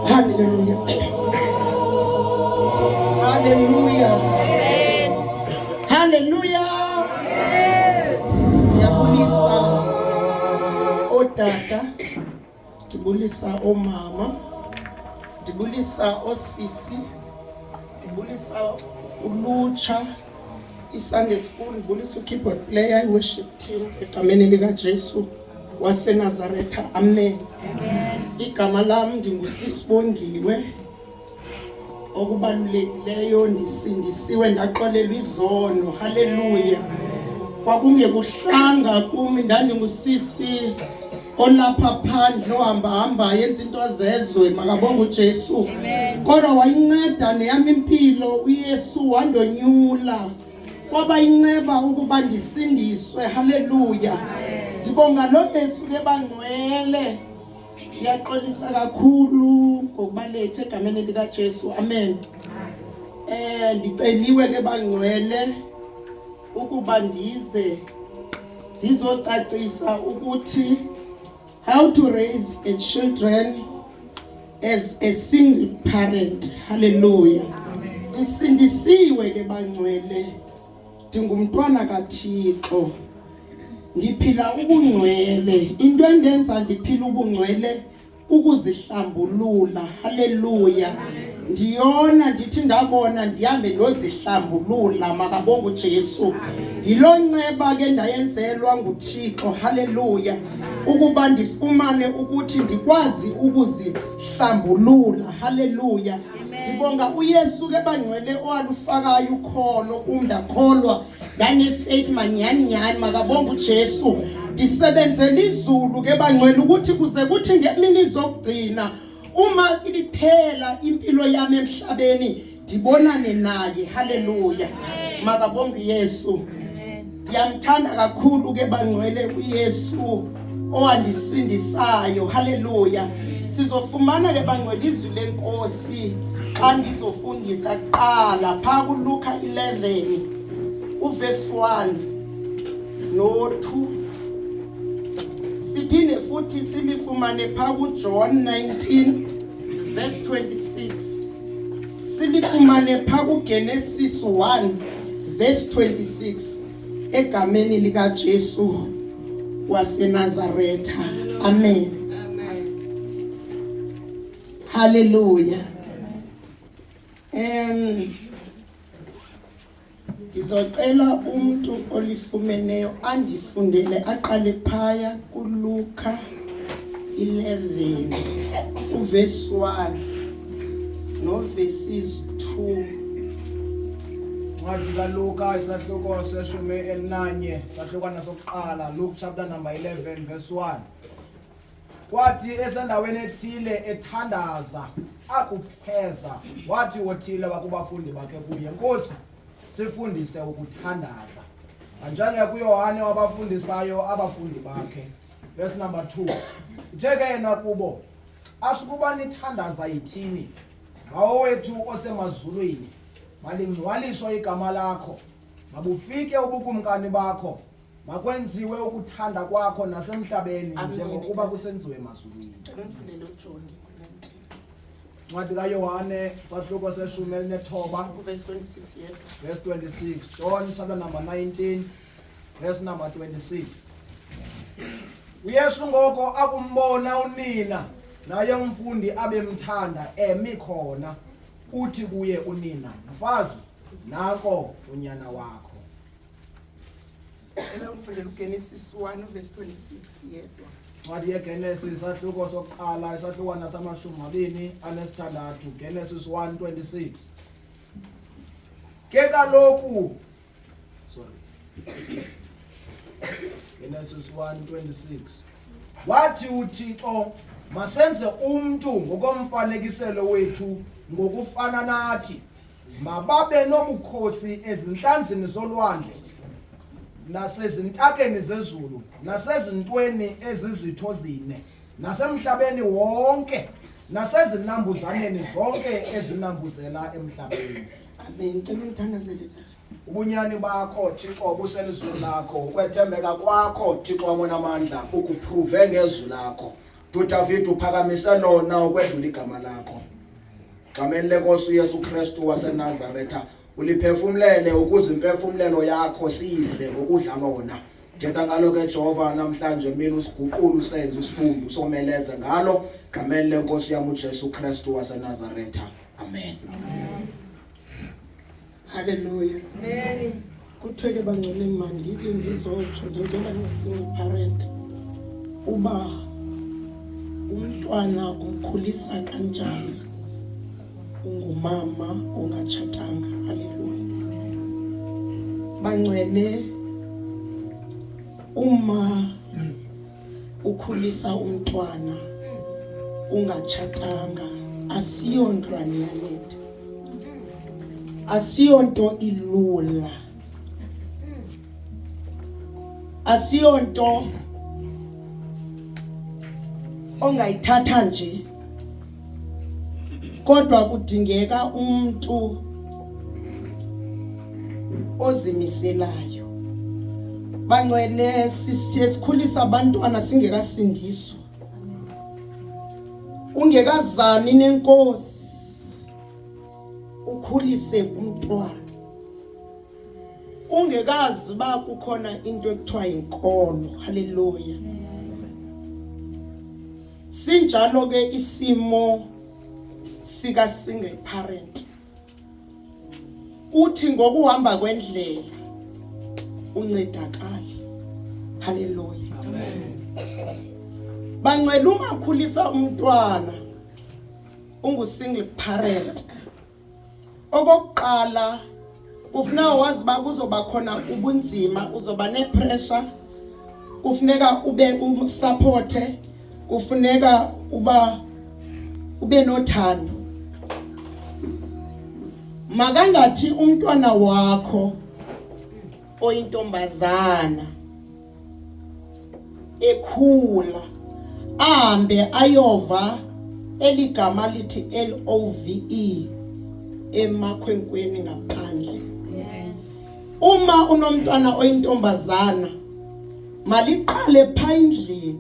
Hallelujah. Hallelujah. Hallelujah. Ndiyabulisa ootata, ndibulisa oomama, ndibulisa oosisi, ndibulisa ulutsha, iSunday school, ndibulisa ukeyboard player, i-worship team egameni likaJesu waseNazaretha. Amen. Igama lam ndingusisibongiwe. Okubalulekileyo ndisindisiwe ndaxolelwa izono. Haleluya. Kwakungekuhlanga kum, ndandingusisi olapha phandle ohamba-hamba yenza into zezwe. Makabonge uJesu. Kodwa wayinceda neyam impilo uYesu, wandonyula kwaba inceba ukuba ndisindiswe. Haleluya. Ndibonga lo Yesu ke bangcwele. Ndiyaxolisa kakhulu ngokuba lethe egameni likaJesu. Amen. Ndiceliwe ke bangcwele ukuba ndize ndizocacisa ukuthi how to raise a children as a single parent. Hallelujah. Ndisindisiwe ke bangcwele, ndingumntwana kaThixo, ndiphila ubungcwele. Into endenza ndiphila ubungcwele kukuzihlambulula. Haleluya. Ndiyona ndithi ndabona ndihambe ndozihlambulula. Makabonge uJesu. Yiloo nceba ke ndayenzelwa nguThixo. Haleluya. Ukuba ndifumane ukuthi ndikwazi ukuzihlambulula. Haleluya. Ndibonga uYesu ke bangcwele owalufakayo ukholo kum, ndakholwa, ndane-faith manyhani nyhani. Makabonge uJesu. Ndisebenzela izulu ke bangcwele, ukuthi kuze kuthi ngemini zokugcina, uma iliphela impilo yami emhlabeni, ndibonane naye. Haleluya. Makabonge uYesu. Ndiyamthanda kakhulu ke bangcwele uYesu owandisindisayo. Haleluya. Sizofumana ke bangcwele izwi lenkosi xa ndizofundisa kuqala phaa kuLuka 11 uverse 1 no-2, siphinde futhi silifumane phaa kuJohn 19 verse 26, silifumane phaa kuGenesis 1 verse 26, egameni likaJesu waseNazaretha. Amen. Haleluya. Ngizocela umuntu olifumeneyo andifundele, aqale phaya kuLuka 11 uverse 1 no verses 2. Ncwadi kaLuka, isahluko se-11, sahlukwana sokuqala. Luke chapter number 11 verse 1. Kwathi esendaweni ethile ethandaza, akupheza, wathi wothile wakubafundi bakhe kuye, "Nkosi, sifundise ukuthandaza, kanjengekuYohane wabafundisayo abafundi bakhe." Verse number 2. Uthe ke yena kubo, "Asukuba nithandaza, yithini: Bawo wethu osemazulwini, malingcwaliswe igama lakho, mabufike ubukumkani bakho, makwenziwe ukuthanda kwakho nasemhlabeni Amen. njengokuba kusenziwe emazulwini." Cela undifundele uJohn 19. Ncwadi kaYohane, sahluko se-19. Uverse 26 yedwa. Verse 26. John chapter number 19 verse number 26. UYesu ngoko akumbona unina naye umfundi abemthanda emi khona, uthi kuye unina, "Mfazi, nanko unyana wakho." Cela undifundele uGenesis 1 uverse 26 yedwa. Ncwadi yeGenesis, isahluko sokuqala, isahlukwana sama-26. Genesis 1:26. Ke kaloku, sorry, Genesis 1:26. Wathi uThixo, "Masenze umntu ngokomfanekiselo wethu, ngokufana nathi. Mababe nobukhosi ezinhlanzini zolwandle, nasezintakeni zezulu, nasezintweni ezizitho zine, nasemhlabeni wonke, nasezinambuzaneni zonke ezinambuzela emhlabeni." Amen. Cela undithandazele, tata. Ubunyani bakho, Thixo, buselizwini lakho. Ukwethembeka kwakho, Thixo wam onamandla, ukuprove ngezwi lakho. uDavid uphakamise lona ukwedlula igama lakho. Gameni lenkosi uYesu Kristu waseNazaretha uliphefumlele ukuze impefumlelo yakho siyidle ngokudla lona. Thetha ngalo ke Jehova namhlanje mina usiguqule usenze usibumbu usomeleze ngalo gameni lenkosi yami uJesu Kristu waseNazaretha. Amen. Haleluya. Amen. Kuthiwe ke bangcwele mandize ndizotsho njengoba ndingu-single parent uba umntwana umkhulisa kanjani ungumama ongatshatanga. Haleluya. Bangcwele uma ukhulisa umntwana ungatshatanga asiyondlwane yanetha asiyonto ilula asiyonto ongayithatha nje kodwa kudingeka umuntu ozimiselayo bangcwele sikhulisa abantwana singekasindiswa ungekazani nenkosi ukhulise umntwana ungekazi ba kukhona into ekuthiwa inkolo haleluya sinjalo ke isimo sika single parent uthi ngokuhamba kwendlela uncedakale haleluya amen bangcwele ungakhulisa umntwana ungu single parent okokuqala kufuneka wazi uba kuzoba khona ubunzima uzoba nepressure kufuneka ube umsupporte kufuneka uba ube nothando makangathi umntwana wakho oyintombazana ekhula ahambe ayova eligama lithi L O V E emakhwenkweni ngaphandle uma unomntwana oyintombazana maliqale pha endlini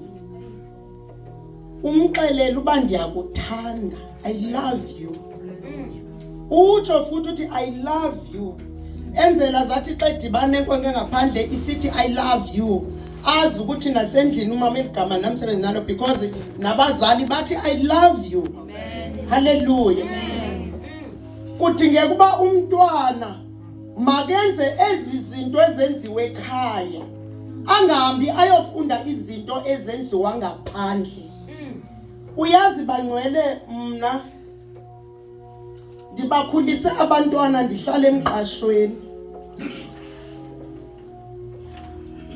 umxelele uba ndiyakuthanda i love you utsho futhi uthi i love you enzela zathi xa edibana enkwenkwe ngaphandle isithi i love you azi ukuthi nasendlini umama eligama namsebenzi nalo because nabazali bathi i love you haleluya kudingeka uba umntwana makenze ezi zinto ezenziwe ekhaya angahambi ayofunda izinto ezenziwa ngaphandle uyazi bangcwele mna ndibakhulise abantwana ndihlala emqashweni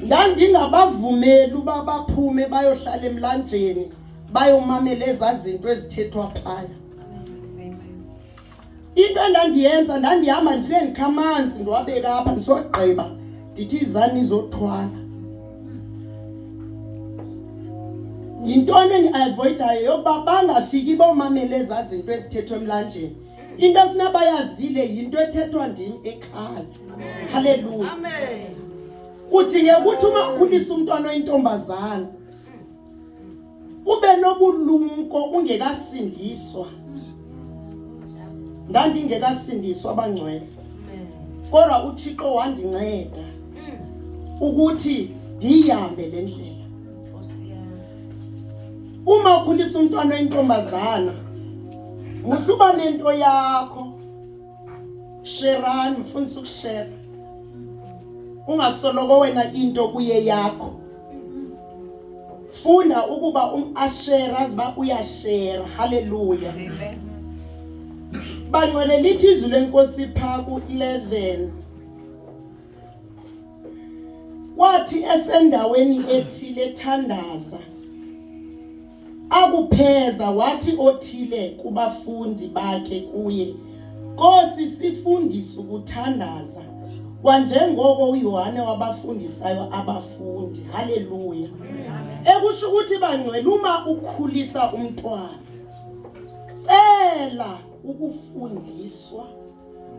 ndandingabavumeli uba baphume bayohlala emlanjeni bayomamela ezaa zinto ezithethwa phaya into endandiyenza ndandihamba ndifike ndikha amanzi ndiwabeka apha ndisogqiba ndithi izani izothwala yintoni endiavoidayo yokuba bangafiki bomamela ezaa zinto ezithethwa emlanjeni into efuna bayazile yinto ethethwa ndim ekhaya haleluya kudingeka ukuthi uma ukhulisa umntwana oyintombazana ube nobulumko ungekasindiswa ndandingekasindiswa abangcwele kodwa uThixo wandinceda ukuthi ndiyihambe le ndlela uma ukhulisa umntwana oyintombazana musuba nento yakho sherani mfundisa ukushera ungasoloko wena into kuye yakho funda ukuba umashera aziba uyashera haleluya bangcwele lithi izwi lenkosi pha ku-11 kwathi esendaweni ethile ethandaza Akupheza wathi othile kubafundi bakhe kuye, Nkosi, sifundise ukuthandaza, kwanjengoko uYohane wabafundisayo abafundi. Haleluya. Ekusho ukuthi bangcwele uma ukhulisa umntwana, cela ukufundiswa.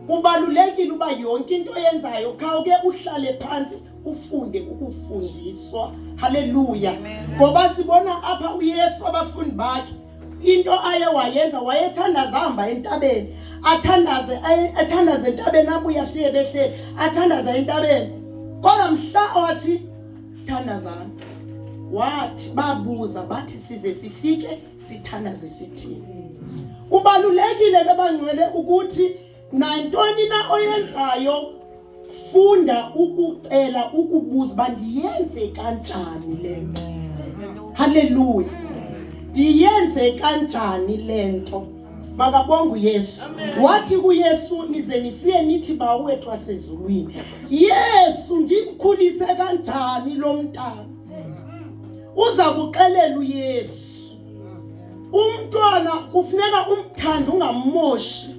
Kubalulekile uba yonke into oyenzayo khawuke uhlale phansi ufunde ukufundiswa. Haleluya. Ngoba sibona apha uYesu abafundi bakhe into aye wayenza wayethandaza hamba entabeni athandaze athandaze entabeni abuye afike behleli athandaza entabeni kodwa mhla wathi thandazani wathi babuza bathi size sifike sithandaze sithini kubalulekile ke bangcwele ukuthi nantoni na oyenzayo funda ukucela ukubuza uba ndiyenze kanjani le nto haleluya ndiyenze kanjani le nto makabonge uYesu wathi kuYesu nize nifike nithi bawo wethu wasezulwini Yesu ndimkhulise kanjani lo mntana uza kuxelela uYesu umntwana kufuneka umthande ungammoshi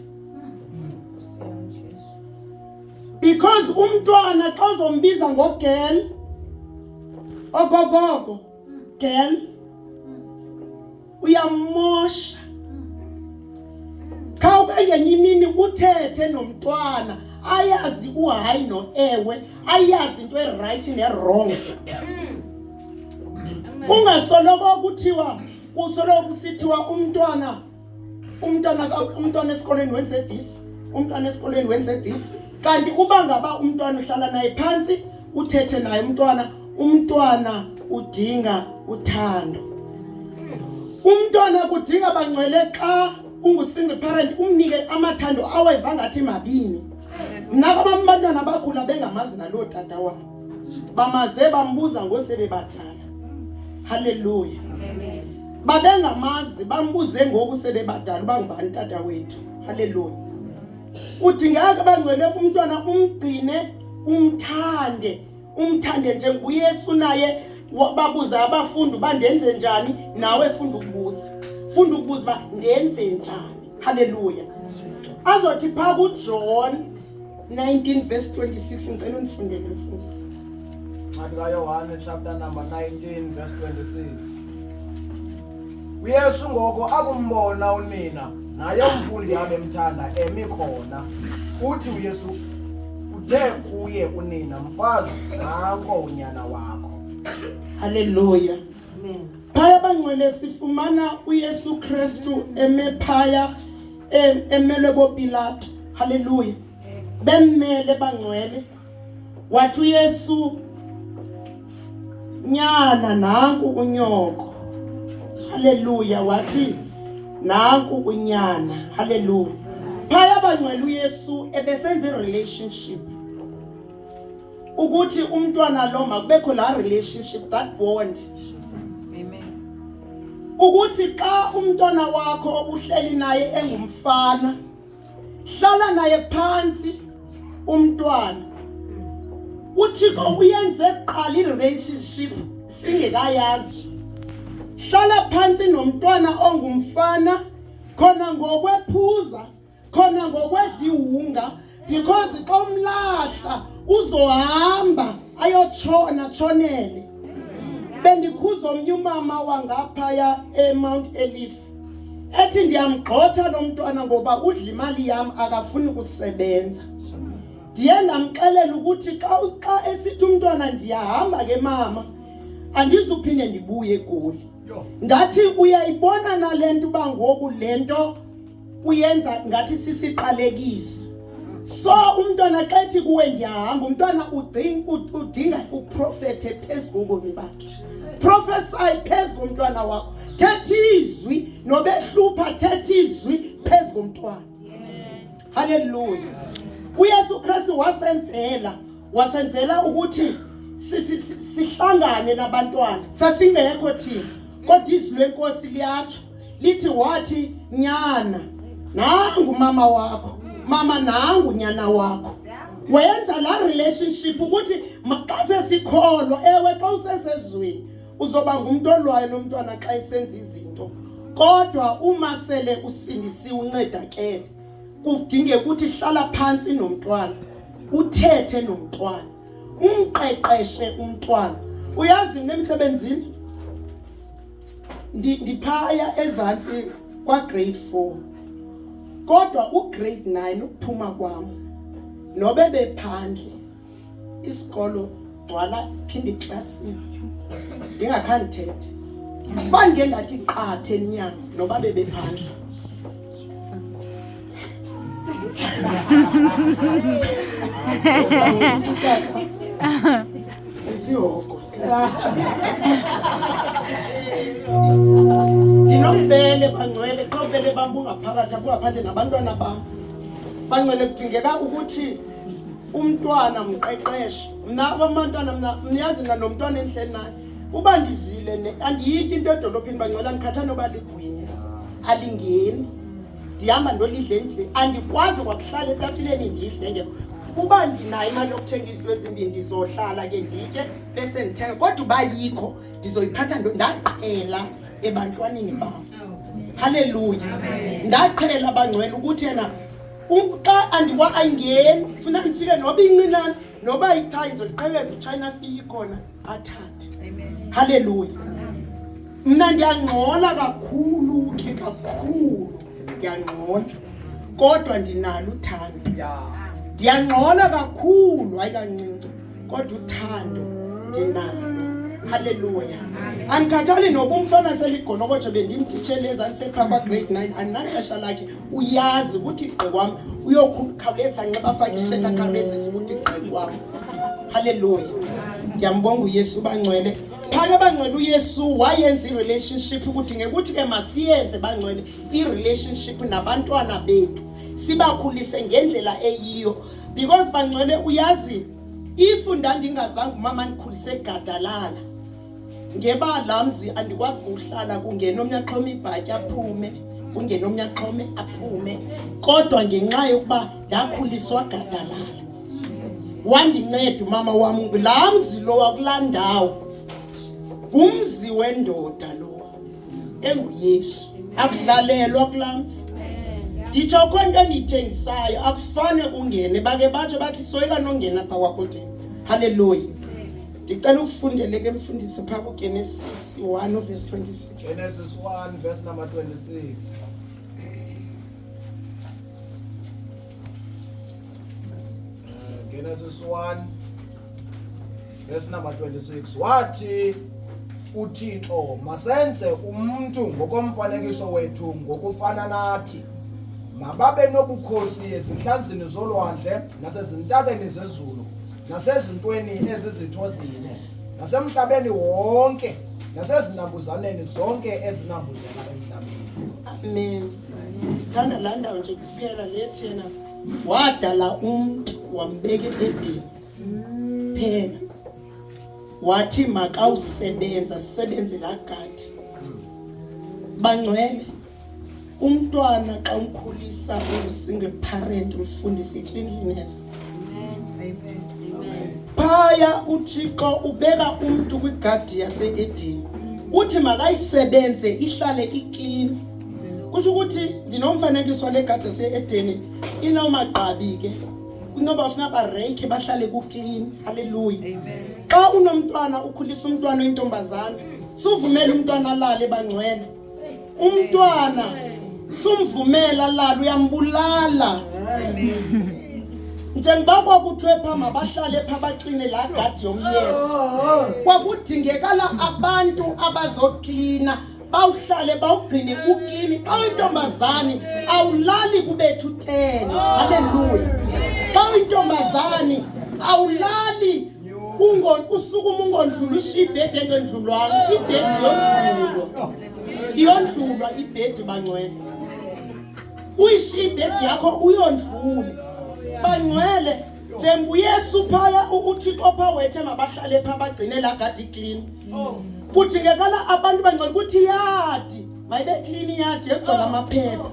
because umntwana xa uzombiza ngogirl okokoko girl uyamosha khawuke ngenye imini uthethe nomntwana ayazi uhayi noewe ayazi into erayithi nerong kungasoloko kuthiwa kusoloko kusithiwa umntwana umntwana umntwana esikolweni wenze this umntwana esikolweni wenze this kanti uba ngaba umntwana uhlala naye phantsi uthethe naye umntwana umntwana udinga uthando umntwana kudinga bangcwele xa ungu-single parent umnike amathando aweva ngathi mabini mna kwabam abantwana bakhula bengamazi naloo tata wabo bamaze bambuza ngosebebadala haleluya babengamazi bambuze ngoku sebebadala uba ngubani tata wethu haleluya kudingeka bangcwele umntwana umgcine umthande umthande njengoYesu naye babuza abafundi uba ndenze njani nawe funda ukubuza funda ukubuza uba ndenze njani haleluya azothi phaa kuJohn 19 verse 26 ngicela undifundele mfundisi Ncwadi kaYohane chapter number 19 verse 26. uYesu ngoko akumbona unina naye umfundi abemthanda emi khona uthi uYesu uthe kuye unina mfazi nanko unyana wakho. Haleluya. Amen. Phaya bangcwele sifumana uYesu Kristu eme phaya emelwe boPilato. Haleluya. Bemmele bangcwele. Wathi uYesu nyana nanku unyoko. Haleluya wathi nanku unyana. Haleluya. Phaya bangcwele uYesu ebesenza relationship. Ukuthi umntwana lo makubekho la relationship that bond. Amen. Ukuthi xa umntwana wakho uhleli naye engumfana hlala naye phansi umntwana uThixo uyenze kuqala i-relationship singekayazi hlala phansi nomntwana ongumfana khona ngokwephuza khona ngokwedla iwunga because xa umlahla uzohamba ayotshona tshonele bendikhuza omnye umama wangaphaya eMount Elif ethi ndiyamgxotha lo mntwana ngoba udla imali yam akafuni kusebenza ndiye ndamxelela ukuthi xa xa esithi umntwana ndiyahamba ke mama andizuphinde ndibuye eGoli ndathi uyayibona nale nto uba ngoku le nto uyenza ngathi sisiqalekiso so umntwana xa ethi kuwe ndiyahamba umntwana udinga uprofethe phezu kobomi bakhe prophesy phezu komntwana wakho thetha izwi nobehlupha thetha izwi phezu komntwana haleluya uYesu Kristu wasenzela wasenzela ukuthi sihlangane nabantwana sasingekho thina kodwa izwi lenkosi liyatsho lithi wathi nyana nangu mama wakho mama nangu nyana wakho wenza la relationship ukuthi xa sesikholwa ewe xa usesezweni uzoba ngumuntu olwayo nomntwana xa esenza izinto kodwa uma sele usindisiwe uncedakele kudingeka ukuthi hlala phansi nomntwana uthethe nomntwana umqeqeshe umntwana uyazi mina emsebenzini ndiphaya ezantsi kwa grade 4 Kodwa ugrade 9 ukuphuma kwam nobe bephandle isikolo gcwala siphinde eklasini ndingakhange ndithethe uba ndike ndathi qathe emnyango noba bebephandle sisihogo ndinombele bangcwele xa ubele bam bungaphakathi abungaphandle nabantwana bam bangcwele kudingeka ukuthi umntwana mqeqeshe mna abantwana mna mniyazi mna nomntwana endihleli naye uba ndizile andiyityi into edolophini bangcwele andikhatha noba ligwinya alingeni ndihamba ndolidla endlini andikwazi kwakuhlala etafileni ndidle ngekho uba ndinayo imali yokuthenga izinto ezimbini ndizohlala ke nditye bese ndithenga kodwa uba yikho ndizoyiphatha ndaqhela ebantwaneni bam halleluya ndaqhela bangcwele ukuthi yena xa andiwa ayingeni funa ndifike noba incinane noba ithayi ndizoyiqhekeza utshayina afike ikhona athathe halleluya mna ndiyangxola kakhulu ke kakhulu ndiyangxola kodwa ndinalo uthando ndiyangxola kakhulu hayi kancinci kodwa uthando ndinalo haleluya andikhathali noba umfana seligolokotsho bendimtitshele ezantsi ephaa kwagrade 9 andinaxesha lakhe uyazi ukuthi gqi kwam uyokhawuleza nxiba afake isheti akhawulezise ukuthi gqi kwam haleluya ndiyambonga uyesu bangcwele phaya bangcwele uyesu wayenza i-relationship ukuthi ngekuthi ke masiyenze bangcwele i-relationship nabantwana bethu sibakhulise ngendlela eyiyo because bangcwele uyazi if ndandingazange umama ndikhulise gadalala ngeba la mzi andikwazi kuhlala kungena omnye axhome ibhatyi aphume kungena omnye axhome aphume kodwa ngenxa yokuba ndakhuliswa gadalala wandinceda umama wam laa mzi lo wakulaa ndawo ngumzi wendoda lo enguyesu akudlalelwa kulaa mzi nditsho kho nto endiyithengisayo akufane kungene bake batsho bathi soyika nongena pha kwakuthi halleluya ndicela ukufundele ke mfundisi phaa kugenesis 1 uvesi 26 Genesis 1 verse number 26. Genesis 1 verse number 26 wathi uThixo masenze umuntu ngokomfanekiso wethu ngokufana nathi mababe nobukhosi ezinhlanzini zolwandle nasezintakeni zezulu nasezintweni ezizitho zine nasemhlabeni wonke nasezinambuzaneni zonke ezinambuzela emhlabeni amen ndithanda laa ndawo nje kuphela le thina wadala umntu wambeka edeni phela wathi makawusebenza sisebenze laa gadi bangcwele umntwana xa umkhulisa ungu-single parent mfundise i-cleanliness phaya uthixo ubeka umntu kwigadi yase-edeni uthi makayisebenze ihlale iklini kusho ukuthi ndinomfanekiso wale gadi yase-edeni inomagqabi ke kunoba funa bareyikhe bahlale kuklini halleluya xa unomntwana ukhulisa umntwana oyintombazana suvumele umntwana alale bangcwele umntwana sumvumela lalo uyambulala njengoba kwakuthiwe pha mabahlale pha bakline laa gadi yomyezo kwakudingekala abantu abazoklina bawuhlale bawugcine uklini xa uyintombazane awulali kubethu tene halleluya xa uyintombazane awulali usukuma ungondlula ushiya ibhedi engendlulwanga ibhedi yondlulwa iyondlulwa ibhedi bangcwele uyishiya ibhedi yakho uyondlule bangcwele njenguyesu phaya uthixo pha wethe mabahlale pha bagcine laa gadi iklini kudingekala abantu bangcwele ukuthi yadi mayibe klini yadi egcwala amaphepha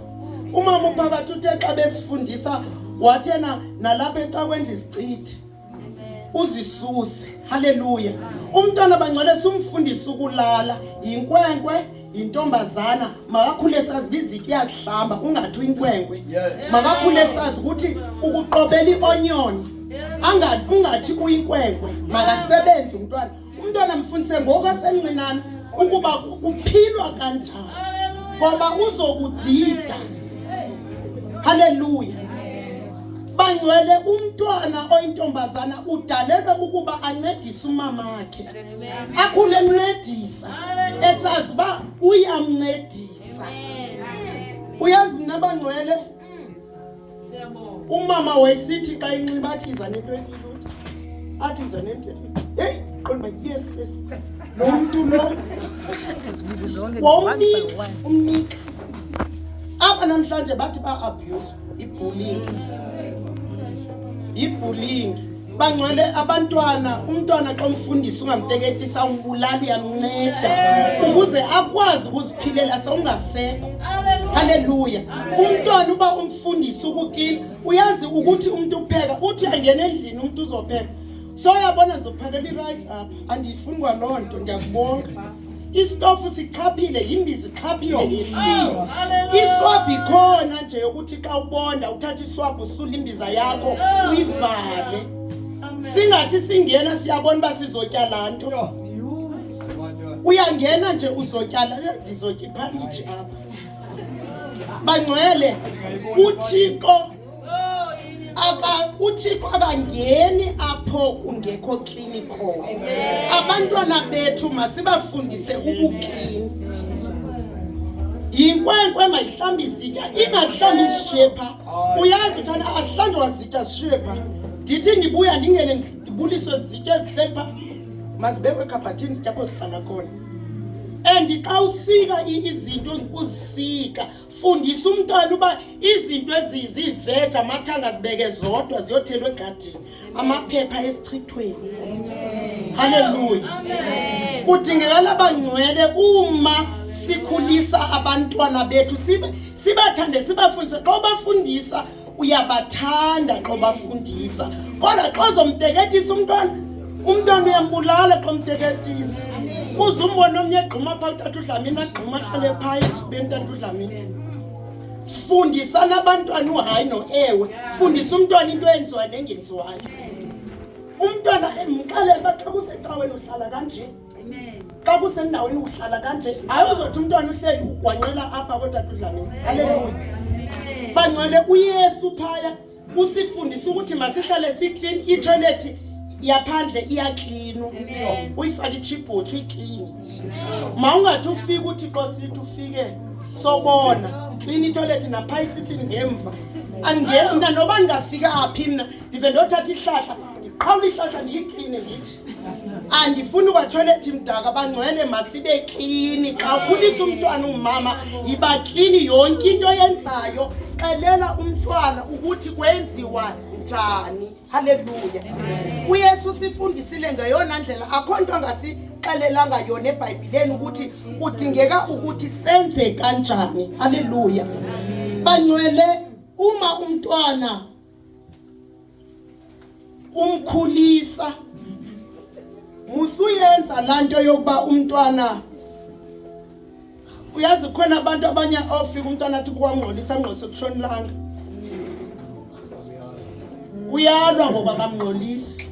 umama uphakathi uthe xa besifundisa wathi yena nalapha ecakwendla isicithi uzisuse haleluya umntwana bangcwele sumfundisa ukulala yinkwenkwe yintombazana makakhule sazi bizitya uyazihlamba ungathi uyinkwenkwe makakhule sazi ukuthi ukuqobela ionyoni ungathi uyinkwenkwe makasebenze umntwana umntwana mfundise ngoku asemncinane ukuba kuphilwa kanjani ngoba uzokudida. Haleluya. Bangcwele, umntwana oyintombazana udalelwe ukuba ancedise umamakhe, akhule encedisa, esazi uba uyamncedisa. Uyazi mna bangcwele, umama wayesithi xa inxiba athi iza nento ethile, uthi athi iza nento ethile. Heyi, qonda uba yes, yes, lo mntu lo wawumnika, umnika. Apha namhlanje bathi ba-abuse, ibullying, ibullying. Bangcwele, abantwana, umntwana xa umfundisa ungamteketisa, umbulala, uyamnceda ukuze akwazi ukuziphilela sewungasekho. Haleluya. Umntwana uba umfundisa ukuklina, uyazi ukuthi umuntu upheka, uthi angena endlini umuntu uzopheka, so uyabona ndizophakela irayisi apha, andiyifuni kwaloo nto, ndiyakubonga. Isitofu sixhaphile, yimbiza ixhaphile, yehlile, iswabhu ikhona nje yokuthi xa ubonda uthatha iswabhu usule imbiza yakho uyivale. Singathi singena siyabona uba sizotya laa nto, uyangena nje uzotyala, ndizotya iphaliji apha. Bangcwele, uThixo aka uThixo akangeni apho kungekho clean khona. Abantwana bethu masibafundise ubuclean. Yinkwenkwe mayihlambe izitya, ingazihlambi izishiye pha. Uyazi uthanda azihlanjwa zitya zishiye pha. Ndithi ndibuya ndingene ndibuliswe zitya ezihleli pha, mazibekwe ekhabhathini zitya apho zihlala khona. And xa usika izinto uzisika, fundisa umntwana uba izinto eziziveja, amathanga zibeke zodwa ziyothelwa egadini, amaphepha esichithweni. Haleluya. Kudingekala abangcwele uma sikhulisa abantwana bethu sibathande, sibafundise. Xa ubafundisa uyabathanda xa ubafundisa, kodwa xa uzomteketisa umntwana, umntwana uyambulala xa umteketisa. Uze umbone omnye egxuma phaa utata uDlamini, agxuma ahlale phaa esifubeni utata uDlamini. Fundisana abantwana uhayi no-ewe. Fundisa umntwana into eyenziwayo nengenziwayo. Umntwana mxelele uba xa kusecaweni uhlala kanje, xa kusendaweni uhlala kanje. Hayi uzothi umntwana uhleli ugwanqela apha kotata uDlamini. Haleluya. Bangcwele, uYesu phaya usifundisa ukuthi masihlale siclean. Itoilet yaphandle iyaklinwa, uyifake ichibhotshi uyiklini. Ma ungathi ufike uthi xo sithi ufike sobona clean itoilet napha isithini ngemva. Andingeni mna noba ndingafika phi, mna ndive ndothatha ihlahla, ndiqhawula ihlahla ndiyikline, ndithi andifuni kwatoilet mdaka. Bangcwele, masibe klini. Xa ukhulisa umntwana ungumama, yiba klini yonke into oyenzayo. Xelela umntwana ukuthi kwenziwa njani. Haleluya. UYesu sifundisile ngeyona ndlela, akho nto angasixelelanga yona eBhayibhileni ukuthi kudingeka ukuthi senze kanjani. Haleluya. Bangcwele, uma umntwana umkhulisa, musuyenza lanto yokuba umntwana, uyazi khona abantu abanye ofika umntwana athi kwamngxolisa, angxolise kutshona ilanga. Uyalwa ngoba akamngxolisi,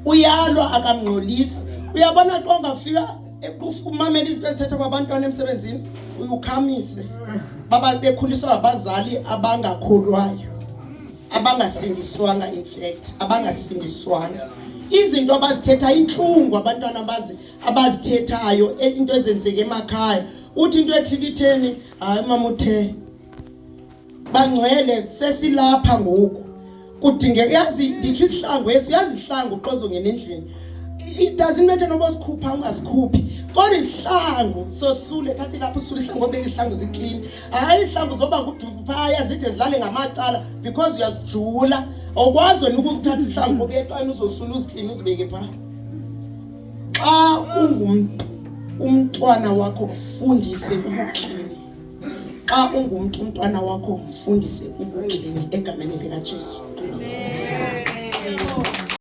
uyalwa akamngxolisi. Uyabona xa ungafika umamela izinto ezithethwa kwabantwana emsebenzini, ukhamise baba bekhuliswa ngabazali abangakholwayo, abangasindiswanga, in fact abangasindiswanga. Izinto abazithetha intlungu abantwana abazithethayo, into ezenzeka emakhaya, uthi into ethile itheni, hayi mama uthe. Bangcwele, sesilapha ngoku, kudingeka, yazi nditsho isihlangu esi, uyazi isihlangu xa uzongena endlini, it doesn't matter noba usikhupha ungasikhuphi, kodwa isihlangu sosule, thatha ilapho usule isihlangu, obeka isihlangu ziklini. Hayi isihlangu zoba ngudufu phaya zide zilale ngamacala because uyazijula, awukwazi wena ukuthatha isihlangu ngoba ecaleni uzosula uziklini uzibeke phaa. Xa ungumntu, umntwana wakho mfundise ubuklini. Xa ungumntu, umntwana wakho mfundise ubuklini egameni likaJesu. Amen.